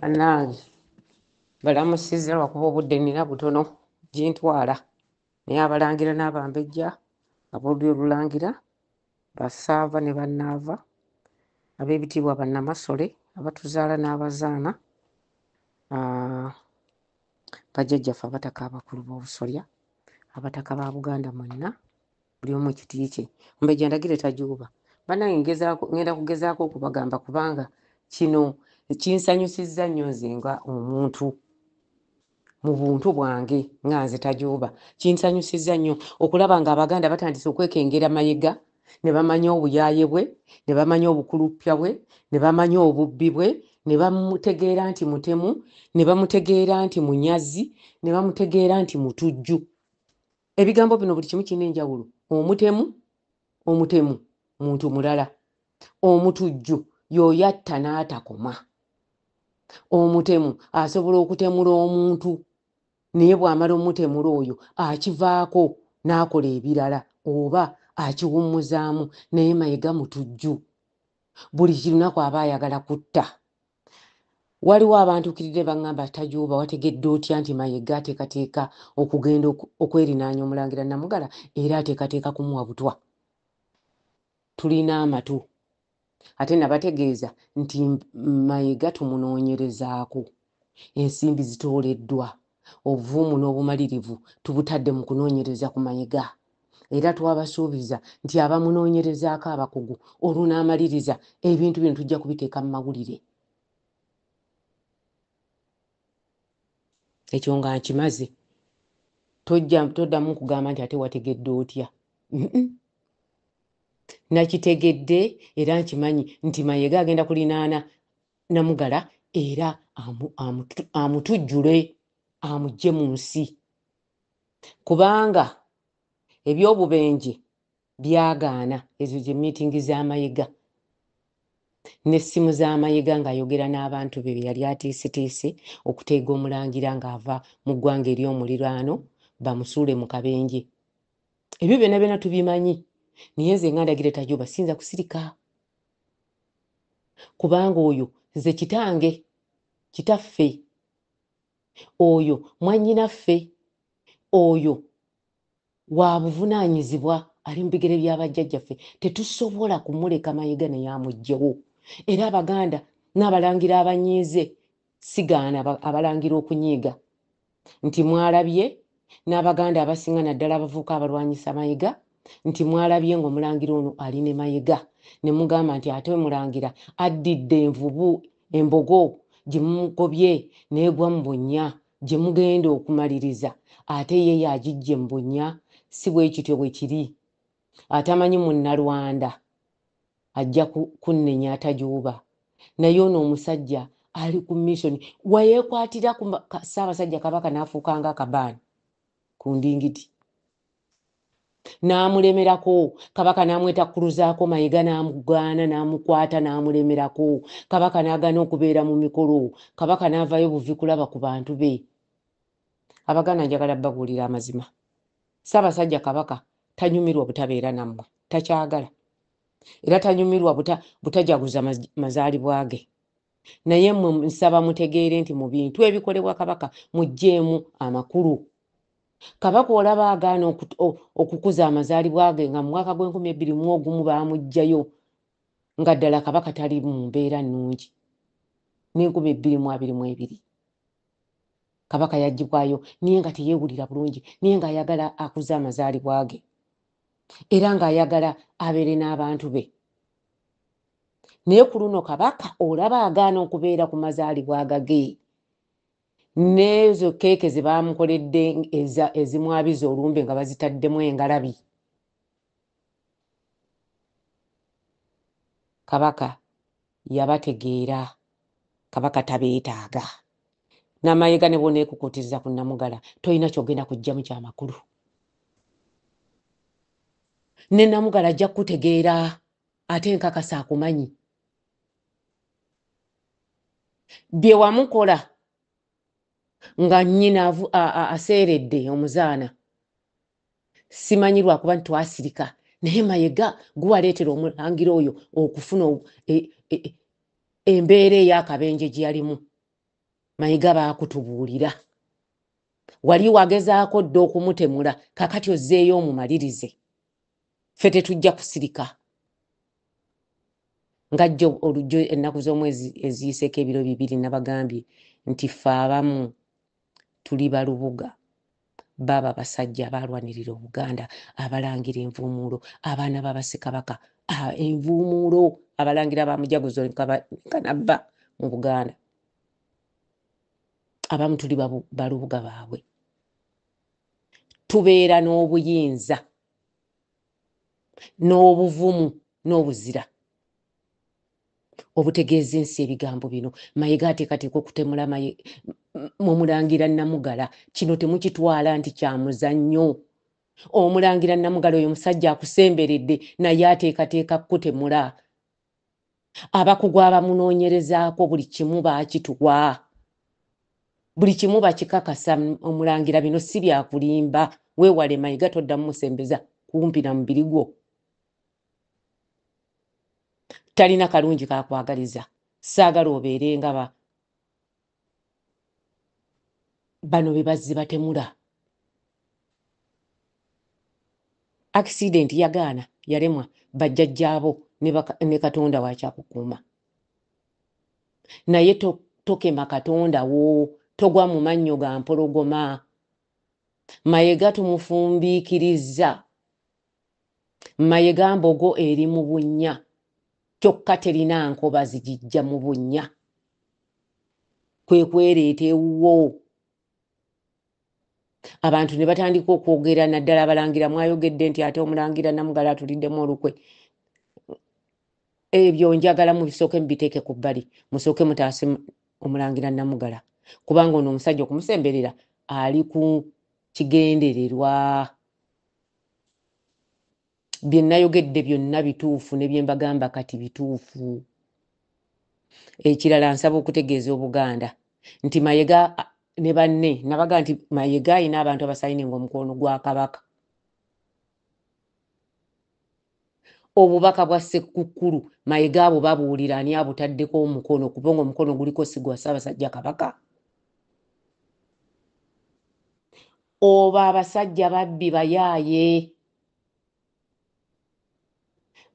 Bannange balamusizza lwakuba obudde nnina butono gintwala, naye abalangira n'abambejja, ab'olulyo olulangira, bassaava ne bannaava, ab'ebitiibwa bannamasole, abatuzaala n'abazaana, bajjajjaffe abataka abakulu b'obusolya, abataka ba Buganda mwenna, buli omu ekiti kye. Omumbejja Ndagire Tajuuba. Bannange ngezaako, ngenda kugezaako okubagamba kubanga kino kinsanyusizza nnyo nze nga omuntu mu buntu bwange nga nze Tajuuba. Kinsanyusizza nnyo okulaba nga Abaganda batandise okwekengera Mayiga, ne bamanya obuyaaye bwe, ne bamanya obukuluppya bwe, ne bamanya obubbi bwe, ne bamutegeera nti mutemu, ne bamutegeera nti munyazi, ne bamutegeera nti mutujju. Ebigambo bino buli kimu kirina enjawulo. Omutemu, omutemu muntu mulala. Omutujju y'oyo atta n'atakoma. Omutemu asobola okutemula omuntu naye bw'amala omutemula oyo akivaako n'akola ebirala oba akiwummuzaamu, naye Mayiga mutujju. Buli lunaku aba ayagala kutta. Waliwo abantuukiridde baŋŋamba, Tajuuba, wategedde otya nti Mayiga ateekateeka okugenda okwerinaanya Omulangira Namugala era ateekateeka kumuwa butwa? Tulina amatu. Ate nabategeeza nti Mayiga tumunoonyerezaako. Ensimbi zitooleddwa, obuvumu n'obumalirivu tubutadde mu kunoonyereza ku Mayiga. Era twabasuubiza nti abamunoonyerezaako abakugu olunaamaliriza ebintu bino tujja kubiteeka mu mawulire. Ekyo nga nkimaze, toddamu kugamba nti ate wategedde otya. Nakitegedde era nkimanyi nti Mayiga agenda kulinaana Namugala era amutujjule amuggye mu nsi, kubanga ebyobubenje byagaana. Ezo gye miitingi za Mayiga n'essimu za Mayiga ng'ayogera n'abantu be be yali atiisetiise okuteega Omulangira ng'ava mu ggwanga ery'omuliraano bamusuule mu kabenje. Ebyo byonna byonna tubimanyi, naye nze nga Ndagire Tajuuba siyinza kusirika, kubanga oyo nze kitange, kitaffe, oyo mwannyinaffe, oyo wa buvunaanyizibwa, ali mu bigere bya bajjajjaffe. Tetusobola kumuleka Mayiga naye amuggyewo. Era Abaganda n'abalangira abanyiize, sigaana abalangira okunyiiga nti mwalabye n'Abaganda abasinga naddala abavubuka abalwanyisa Mayiga nti mwalabye ng'omulangira ono ali ne Mayiga, ne mugamba nti ate omulangira addidde envubu embogo gye mumugobye n'egwa mu bunnya gye mugenda okumaliriza, ate ye y'agiggye mu bunnya. Si bwe kityo bwe kiri. Atamanyi Munnalwanda ajja kunnenya Atajuuba, naye ono omusajja ali ku mission wayeekwatira ku Ssaabasajja Kabaka n'afuuka nga akabaani ku ndingidi n'amulemerako. Kabaka n'amwetakkuluzaako, Mayiga n'amugaana n'amukwata n'amulemerako. Kabaka n'agaana okubeera mu mikolo, Kabaka n'avaayo buvi kulaba ku bantu be. Abaganda njagala babuulira amazima, Ssaabasajja Kabaka tanyumirwa butabeera nammwe, takyagala, era tanyumirwa butajaguza mazaalibwa ge. Naye mmwe nsaba mutegeere nti mu bintu ebikolebwa Kabaka muggyeemu amakulu. Kabaka olaba agaana okukuza amazaalibwa ge nga mu mwaka gw'enkumi ebbiri mu ogumu baamuggyayo nga ddala Kabaka tali mu mbeera nnungi. N'enkumi ebbiri mu abiri mu ebiri Kabaka yaggyibwayo naye nga teyeewulira bulungi, naye ng'ayagala akuze amazaalibwa ge era ng'ayagala abeere n'abantu be. Naye ku luno Kabaka olaba agaana okubeera ku mazaalibwa agage, n'ezo keeke ze baamukoledde ezimwabiza olumbe nga bazitaddemu engalabi. Kabaka yabategeera, Kabaka tabeetaaga. N'Amayiga ne bw'oneekukuutiriza ku Namugala tolina ky'ogenda kuggyamu kyamakulu. Ne Namugala ajja kukutegeera, ate nkakasa akumanyi. Bye wamukola nga nnyina aseeredde omuzaana, simanyi lwakuba nti twasirika, naye Mayiga guwaleetera omulangira oyo okufuna embeera ey'akabenje gye yalimu. Mayiga baakutubuulira. Wali wagezaako dda okumutemula, kakati ozzeeyo omumalirize. Ffe tetujja kusirika. Nga jjo olujjo ennaku z'omwezi eziyiseeko ebiro 2 nabagambye nti ffe abamu tuli balubuga baaba abasajja abaalwanirira Obuganda, abalangira envuumuulo, abaana ba Bassekabaka, envuumuulo, abalangira ba Mujaguzo Nkanabba mu Buganda. Abamu tuli balubuga baabwe. Tubeera n'obuyinza n'obuvumu n'obuzira obutegeeza ensi ebigambo bino. Mayiga ateekateeka okutemula Omulangira Namugala. Kino temukitwala nti kya muzannyo. Omulangira Namugala oyo musajja akusemberedde naye ateekateeka kukutemula. Abakugu abamunoonyerezaako buli kimu baakituwa. Buli kimu bakikakasa. Omulangira bino si byakulimba. Weewale Mayiga, toddamu musembeza kumpi na mubiri gwo. Talina kalungi kakwagaliza. Saagala obeere nga bano be bazze batemula. Accident yagaana, yalemwa, bajjajjaabo ne Katonda wakyakukuuma. Naye tokema Katonda wo, togwa mu mannyo ga mpologoma. Mayiga tumufumbiikirizza. Mayiga mbogo eri mu bunnya, kyokka terina nkoba zigijja mu bunnya. Kwe kwereeta ewuwo. Abantu ne batandika okwogera, naddala abalangira mwayogedde nti ate Omulangira Namugala atuliddemu olukwe. Ebyo njagala mubisooke mubiteeke ku bbali, musooke mutaase Omulangira Namugala, kubanga ono omusajja okumusemberera ali ku kigendererwa. Bye nayogedde byonna bituufu ne bye mbagamba kati bituufu. Ekirala nsaba okutegeeza Obuganda nti Mayiga ne banne, nabaga nti Mayiga alina abantu abasayininga omukono gwa Kabaka. Obubaka bwa Ssekukkulu Mayiga abo babuulira ani abutaddeko omukono, kubanga omukono guliko si gwa Ssaabasajja Kabaka. Oba abasajja babbi bayaaye.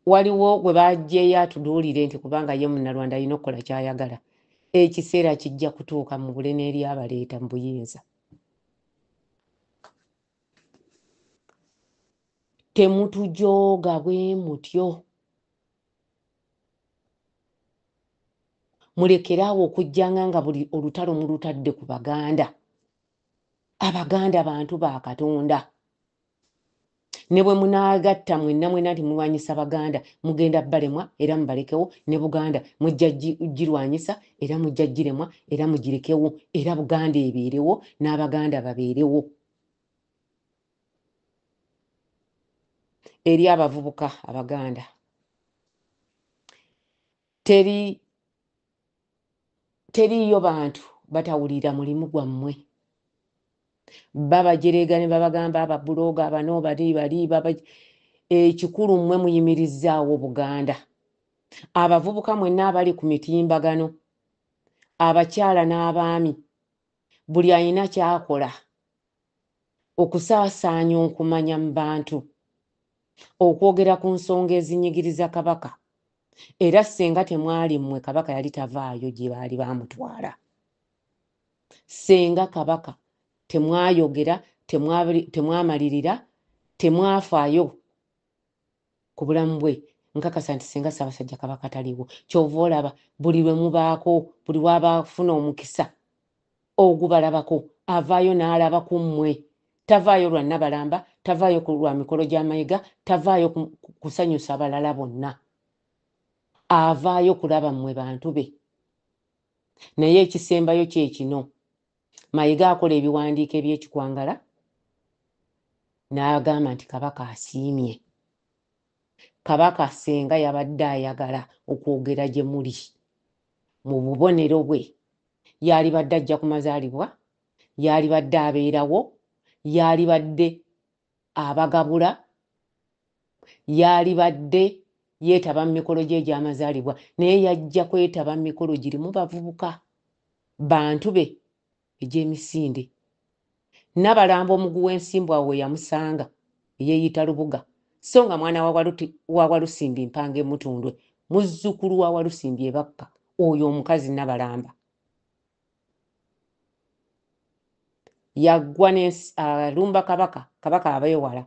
Waliwo gwe baggyeyo atuduulire nti kubanga ye Munnalwanda alina okukola ky'ayagala. Ekiseera kijja kutuuka mu bule n'eri abaleeta mu buyinza. Temutujooga bwe mutyo. Mulekere awo okujjanga nga buli olutalo mulutadde ku Baganda. Abaganda bantu ba Katonda. Ne bwe munaagatta mwenna mwenna nti mulwanyisa Baganda, mugenda balemwa era mubalekewo. Ne Buganda mujja girwanyisa era mujja giremwa era mugirekewo, era Buganda ebeerewo n'Abaganda babeerewo. Eri abavubuka Abaganda, teriiyo bantu batawulira mulimu gwammwe. Babajerega ne babagamba ababuloga abano bali bali baba. Ekikulu mmwe muyimirizzaawo Buganda. Abavubuka mwenna abali ku mitimbagano, abakyala n'abaami, buli alina ky'akola okusaasaanya okumanya mu bantu, okwogera ku nsonga ezinyigiriza Kabaka. Era ssenga temwali mmwe, Kabaka yali tavaayo gye baali baamutwala. Ssenga Kabaka temwayogera, temwamalirira, temwafaayo ku bulamu bwe, nkakasa nti ssenga Ssaabasajja Kabaka taliiwo. Ky'ova olaba buli lwe mubaako, buli lw'aba afuna omukisa ogubalabako, avaayo n'alaba ku mmwe. Tavaayo lwa Nnabalamba, tavaayo lwa mikolo gya Mayiga, tavaayo kusanyusa balala bonna. Avaayo kulaba mmwe bantu be. Naye ekisembayo kye kino, Mayiga akola ebiwandiiko eby'ekikwangala n'agamba nti Kabaka asiimye. Kabaka ssenga yabadde ayagala okwogera gye muli mu bubonero bwe, yalibadde ajja ku mazaalibwa, yalibadde abeerawo, yalibadde abagabula, yalibadde yeetaba mu mikolo gye egy'amazaalibwa, naye yajja kwetaba mu mikolo girimu bavubuka. Bantu be egy'emisinde. Nabalamba omugu w'ensimbu awo we yamusanga eyeeyita Lubuga so nga mwana wa Walusimbi Mpanga e Mutundwe, muzzukulu wa Walusimbi e Bakka, oyo omukazi Nabalamba. Yaggwa alumba Kabaka, Kabaka abeewala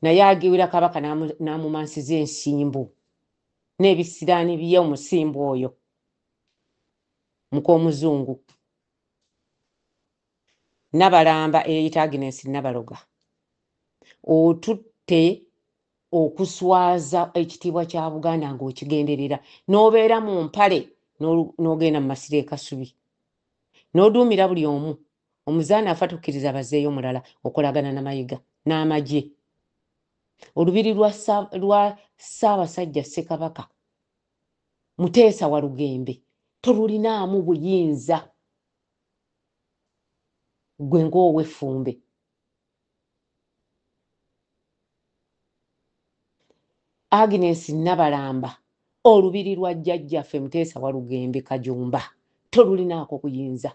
naye agiwira Kabaka n'amumansiza ensimbu n'ebisiraani bye omusimbu oyo muk'omuzungu. Nabalamba eyeyita Agnes Nabaloga, otutte okuswaza ekitiibwa kya Buganda ng'okigenderera, n'obeera mu mpale n'ogenda mu masiro e Kasubi n'oduumira buli omu. Omuzaana afa tukkiriza bazeeyo mulala okolagana na Mayiga n'amagye. Olubiri lwa Ssaabasajja Ssekabaka Muteesa Walugembe tolulinaamu buyinza ggwe ng'ow'effumbe. Agnes Nabalamba, olubiri lwa jjajjaffe Muteesa Walugembe Kajumba tolulinaako buyinza,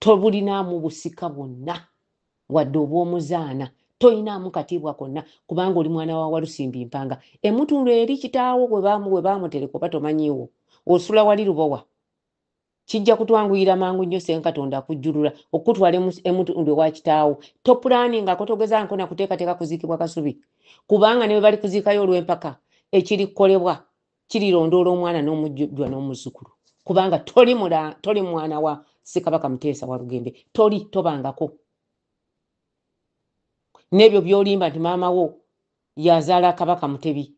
tobulinaamu busika bwonna wadde obw'omuzaana, toyinaamu katiibwa konna kubanga oli mwana wa Walusimbi Mpanga. Emutundu eri kitaawo bwe baamutereka oba tomanyiiwo, osula wali Lubowa. Kijja kutwanguyira mangu nnyo senga Katonda akujjulula okutwala emutundu ewa kitaawo. Topulaaningako, togezaako na kuteekateeka kuziikibwa Kasubi, kubanga ne bwe bali kuziikayo olw'empaka ekiri kukolebwa kirirondoola omwana n'omujjwa n'omuzzukulu, kubanga toli mwana wa Ssekabaka Muteesa Walugembe, toli, tobangako. N'ebyo by'olimba nti maama wo yazaala Kabaka Mutebi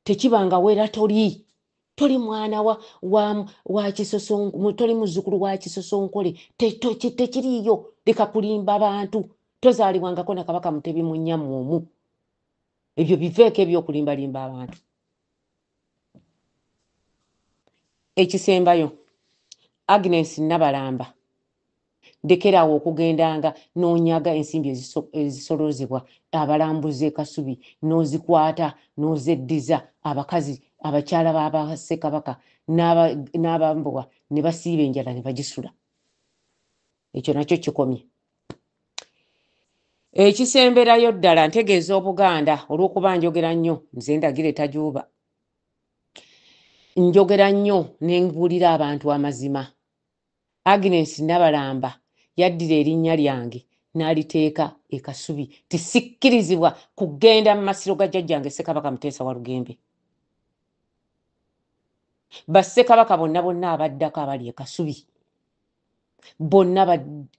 tekibangawo, era toli mwana wa Kisosonko, toli muzzukulu wa Kisosonkole, tekiriiyo. Leka kulimba bantu, tozaalibwangako na Kabaka Mutebi mu nnyamu omu. Ebyo biveeko ebyokulimbalimba abantu. Ekisembayo, Agnes Nabalamba, ndekeraawo okugendanga n'onyaga ensimbi ezisoloozebwa abalambuzi e Kasubi n'ozikwata n'ozeddiza abakazi abakyala b'abassekabaka n'abambowa ne basiiba enjala ne bagisula. Ekyo nakyo kikomye. Ekisemberayo ddala, ntegeeza Obuganda olw'okuba njogera nnyo, nze Ndagire Tajuuba, njogera nnyo ne mbuulira abantu amazima. Agnes Nabalamba yaddira erinnya lyange n'aliteeka e Kasubi, tisikkirizibwa kugenda mu masiro ga jjajjange Ssekabaka Muteesa Walugembe. Bassekabaka bonna bonna abaddako abali e Kasubi bonna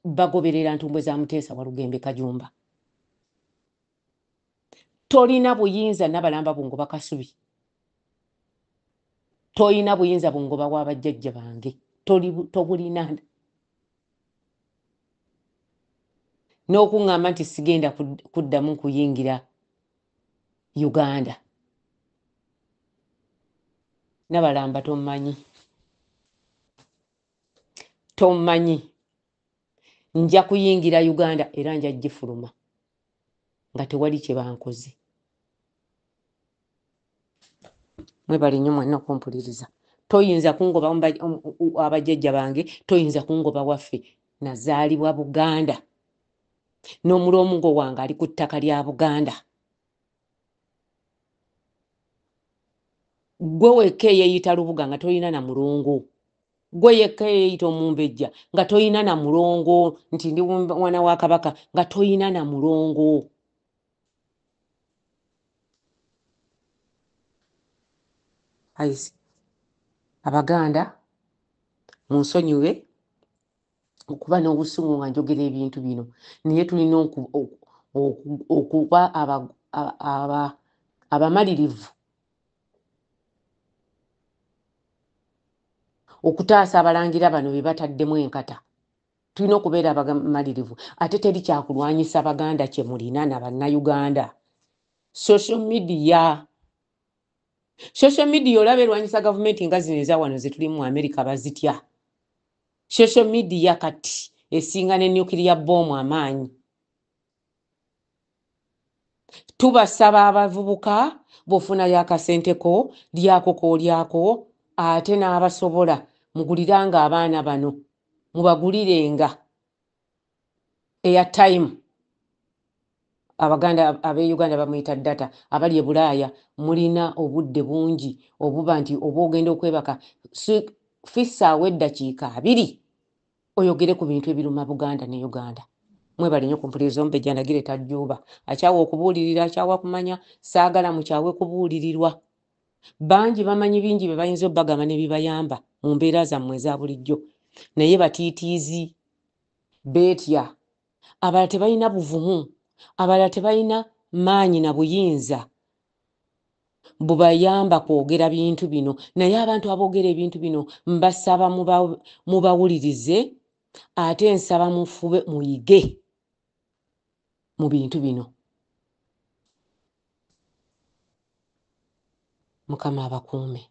bagoberera ntumbwe za Muteesa Walugembe Kajumba. Tolina buyinza Nabalamba bungoba Kasubi, tolina buyinza bungoba wa bajjajja bange, tobulina. N'okuŋŋamba nti sigenda kuddamu kuyingira Uganda. Nabalamba tommanyi, tommanyi. Nja kuyingira Uganda era nja gifuluma nga tewali kye bankoze. Mwebale nnyo mwenna okumpuliriza. Toyinza kungoba abajjajja bange, toyinza kungoba waffe. Nazaalibwa Buganda n'omuloomugo wange ali ku ttaka lya Buganda. Gwe wekka eyeeyita Lubuga nga tolina na mulongo, gwe yekka eyeeyita Omumbejja nga tolina na mulongo, nti ndi mwana wa Kabaka nga tolina na mulongo. Aisi Abaganda munsonyiwe okuba n'obusungu nga njogera ebintu bino, naye tulina okuba abamalirivu okutaasa abalangira bano be bataddemu enkata. Tulina okubeera abamalirivu, ate teri kyakulwanyisa Baganda kye mulina na Bannayuganda. Social media olaba erwanyisa gavumenti nga zino eza wano ze tuli mu Amerika bazitya. Social media kati esinga ne nuclear bomb amaanyi. Tubasaba abavubuka bw'ofunayo akasenteko lyako k'olyako, Ate n'abasobola muguliranga abaana bano, mubagulirenga airtime. Abaganda ab'e Uganda bamuyita data. Abali e Bulaaya mulina obudde bungi obuba nti oba ogenda okwebaka, fissaawo eddakiika 20 oyogere ku bintu ebiruma Buganda ne Uganda. Mwebale nnyo kumpuliriza. Omumbejja Ndagire tajjuuba, akyawa okubuulirira, akyawa kumanya. Saagala mukyawe kubuulirirwa. Bangi bamanyi bingi bye bayinza obbagamba ne bibayamba mu mbeera zammwe eza bulijjo, naye batiitiizi, beetya. Abalala tebalina buvumu, abalala tebalina maanyi na buyinza bubayamba kwogera bintu bino. Naye abantu aboogera ebintu bino mbasaba mubawulirize, ate nsaba mufube muyige mu bintu bino. Mukama abakuume.